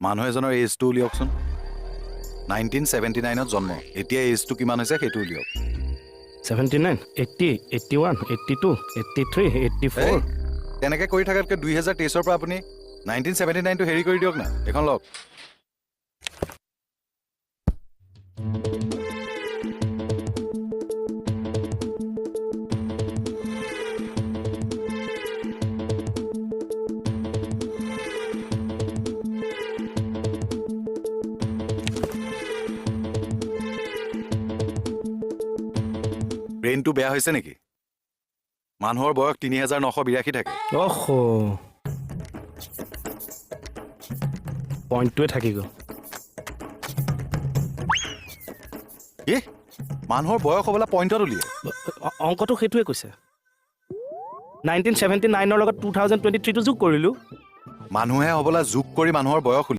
মানুহ এজনৰ এইজটো উলিয়াওকচোন। 1979ত জন্ম, এতিয়া এইজটো কিমান হৈছে সেইটো উলিয়াওক। 79, 80, 81, 82, 83, 84। এই, তেনেকে কৰি থকাতকৈ 2023ৰ পৰা আপুনি 1979টো হেৰি কৰি দিয়ক না। এইখন লওক। ব্ৰেইনটো বেয়া হৈছে নেকি? মানুহৰ বয়স 3982 থাকে। অহ, পইণ্টটোৱে থাকি গ'ল। কি মানুহৰ বয়স হ'বলা পইণ্টত উলিয়াই? অংকটো সেইটোৱে কৈছে। 1979ৰ লগত 2023টো যোগ কৰিলোঁ। মানুহে হ'বলা যোগ কৰি মানুহৰ বয়স।